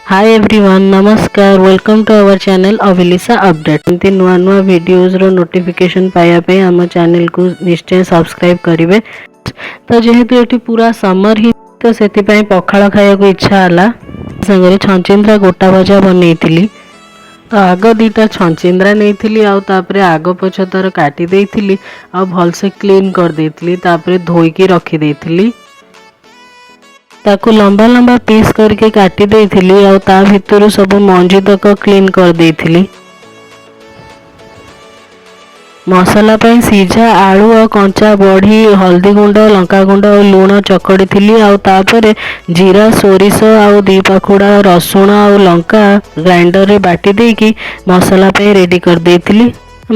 ହାଏ everyone, ନମସ୍କାର। Welcome to our channel Abhilisha Update. ଏମିତି ନୂଆ ନୂଆ ଭିଡ଼ିଓଜର ନୋଟିଫିକେସନ୍ ପାଇବା ପାଇଁ ଆମ ଚ୍ୟାନେଲକୁ ନିଶ୍ଚୟ ସବସ୍କ୍ରାଇବ୍ କରିବେ। ତ ଯେହେତୁ ଏଠି ପୁରା ସମର ହିଁ, ତ ସେଥିପାଇଁ ପଖାଳ ଖାଇବାକୁ ଇଚ୍ଛା ହେଲା। ସାଙ୍ଗରେ ଛଞ୍ଚିନ୍ଦ୍ରା ଗୋଟା ଭଜା ବନେଇଥିଲି। ତ ଆଗ ଦୁଇଟା ଛଞ୍ଚିନ୍ଦ୍ରା ନେଇଥିଲି ଆଉ ତାପରେ ଆଗ ପଛ ତାର କାଟି ଦେଇଥିଲି ଆଉ ଭଲସେ କ୍ଲିନ୍ କରିଦେଇଥିଲି। ତାପରେ ଧୋଇକି ରଖିଦେଇଥିଲି। ତାକୁ ଲମ୍ବା ଲମ୍ବା ପିସ୍ କରିକି କାଟି ଦେଇଥିଲି ଆଉ ତା ଭିତରୁ ସବୁ ମଞ୍ଜି ତକ କ୍ଲିନ୍ କରିଦେଇଥିଲି। ମସଲା ପାଇଁ ସିଝା ଆଳୁ ଆଉ କଞ୍ଚା ବଢ଼ି, ହଳଦୀ ଗୁଣ୍ଡ, ଲଙ୍କା ଗୁଣ୍ଡ ଆଉ ଲୁଣ ଚକଡ଼ିଥିଲି ଆଉ ତାପରେ ଜିରା, ସୋରିଷ ଆଉ ଦୁଇ ପାଖୁଡ଼ା ରସୁଣ ଆଉ ଲଙ୍କା ଗ୍ରାଇଣ୍ଡରରେ ବାଟି ଦେଇକି ମସଲା ପାଇଁ ରେଡ଼ି କରିଦେଇଥିଲି।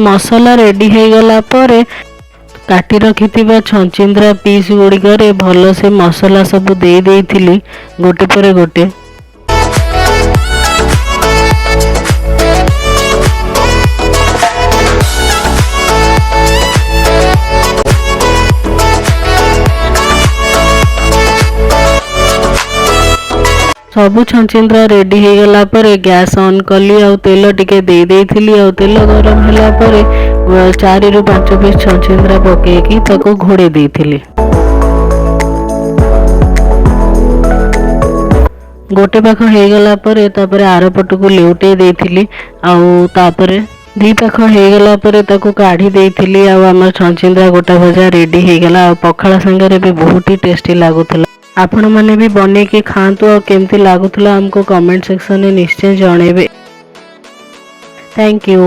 ମସଲା ରେଡ଼ି ହେଇଗଲା ପରେ କାଟି ରଖିଥିବା ଛଞ୍ଚିନ୍ଦ୍ରା ପିସ୍ ଗୁଡ଼ିକରେ ଭଲସେ ମସଲା ସବୁ ଦେଇ ଦେଇଥିଲି ଗୋଟେ ପରେ ଗୋଟେ। ସବୁ ଛଞ୍ଚିନ୍ଦ୍ରା ରେଡ଼ି ହେଇଗଲା ପରେ ଗ୍ୟାସ୍ ଅନ୍ କଲି ଆଉ ତେଲ ଟିକେ ଦେଇ ଦେଇଥିଲି। ଆଉ ତେଲ ଗରମ ହେଲା ପରେ 4ରୁ 5 ପିସ୍ ଛଞ୍ଚିନ୍ଦ୍ରା ପକେଇକି ତାକୁ ଘୋଡ଼େଇ ଦେଇଥିଲି। ଗୋଟେ ପାଖ ହେଇଗଲା ପରେ ତାପରେ ଆର ପଟକୁ ଲେଉଟେଇ ଦେଇଥିଲି ଆଉ ତାପରେ ଦି ପାଖ ହେଇଗଲା ପରେ ତାକୁ କାଢ଼ି ଦେଇଥିଲି। ଆଉ ଆମର ଛଞ୍ଚିନ୍ଦ୍ରା ଗୋଟା ଭଜା ରେଡ଼ି ହେଇଗଲା ଆଉ ପଖାଳ ସାଙ୍ଗରେ ବି ବହୁତ ହି ଟେଷ୍ଟି ଲାଗୁଥିଲା। ଆପଣମାନେ ବି ବନେଇକି ଖାଆନ୍ତୁ ଆଉ କେମିତି ଲାଗୁଥିଲା ଆମକୁ କମେଣ୍ଟ ସେକ୍ସନରେ ନିଶ୍ଚୟ ଜଣେଇବେ। Thank you.